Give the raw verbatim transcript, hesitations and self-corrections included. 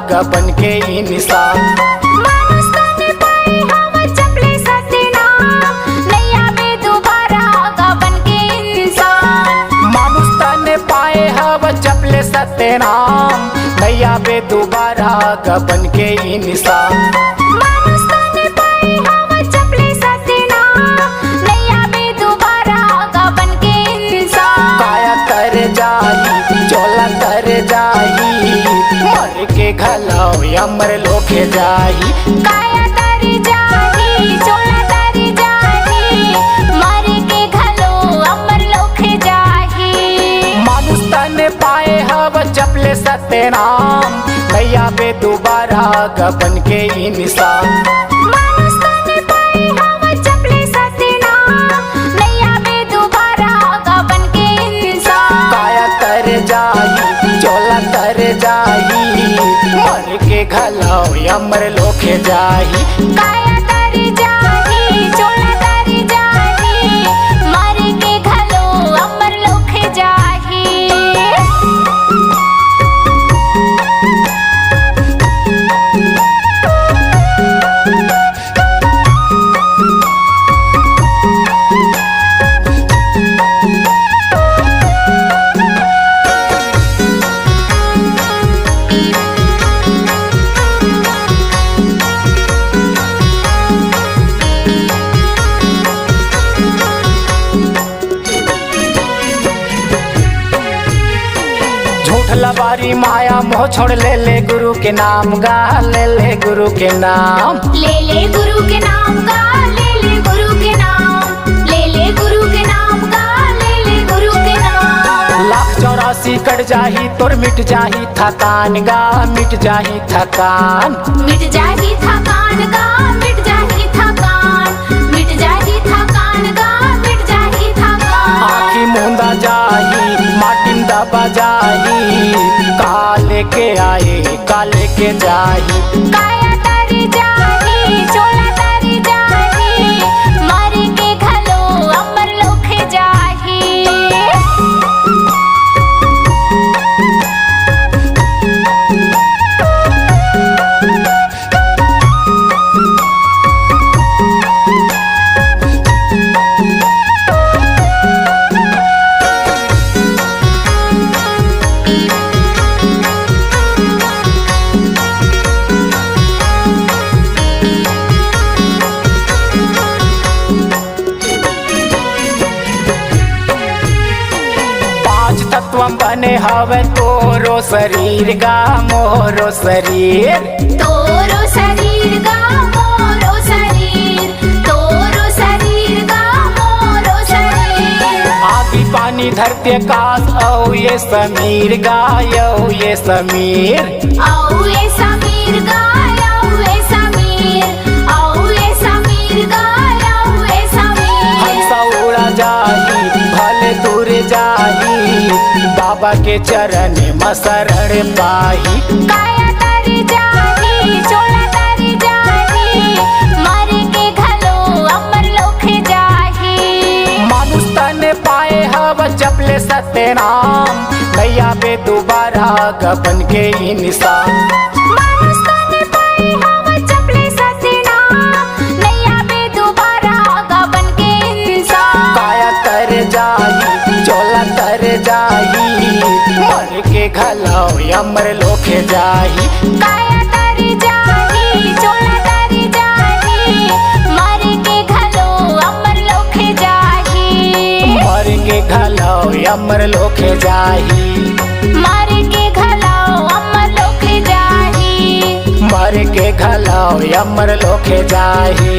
गा बन के इंसान। मानुष तन पाए हव जब ले सत्यनाम, नइ आबे दुबारा गा बन के इंसान। मानुष तन पाए हव जब ले सत्यनाम, नइ आबे दुबारा गा बन के इंसान। मानुष तन पाए हव जब ले सत्यनाम, नइ आबे दुबारा गा बन के इंसान। काया तर जाही, चोला तर जाही, मर के घलो अमर लोक जाही। काया तर जाही, चोला तर जाही, मर के घलो अमर लोक जाही। मानुष तन पाए हव जब ले सत्यनाम, नइ आबे दुबारा गा बन के इंसान। मानुष तन पाए हव जब ले सत्यनाम, नइ आबे दुबारा गा बन के इंसान। काया तर जाही, चोला तर जाही, मर के घलो अमर लोक जाही। काया तर जाही, चोला तर जाही, मर के घलो अमर लोक जाही। झूठ लबारी माया मोह छोड़, ले ले गुरु के नाम गा, ले ले गुरु के नाम। ले ले गुरु के नाम गा, ले ले गुरु के नाम, ले ले गुरु के नाम गा, ले ले गुरु के नाम। लाख चौरासी कट जाही तोर, मिट जाही थकान गा, मिट जाही थकान। मिट जाही थकान गा, मिट जाही थकान, मिट जाही थकान गा, मिट जाही थकान। आँखी मुंदा जाही, माटी म दबा जाही, का लेके आए, का लेके जाही। काया तर जाही, चोला तर जाही, मर के घलो अमर लोक जाही। पांच तत्व म बने हवे तोरो शरीर गा, मोरो शरीर। तोरो शरीर गा, मोरो शरीर, तोरो शरीर गा, मोरो शरीर। आगी पानी धरती आकाश, अउ ये समीर गा, अउ ये समीर। अउ ये समीर गा, अउ ये समीर, अउ ये समीर गा, अउ ये समीर। हंसा उड़ा जाही, भले दूर जाही, बाबा के चरण म शरण पाही। काया तर जाही, चोला तर जाही, मर के घलो अमर लोक जाही। मानुष तन पाए हव जब ले सत्यनाम, नइ आबे दुबारा गा बन के इंसान। मानुष तन पाए हव जब ले सत्यनाम, नइ आबे दुबारा गा बन के इंसान। काया तर जाही, चोला तर जाही, मर के घलो अमर लोक जाही। काया तर जाही, चोला तर जाही, मर के घलो अमर लोक जाही। मर के घलो अमर लोक जाही। मर के घलो अमर लोक जाही। मर के घलो अमर लोक जाही।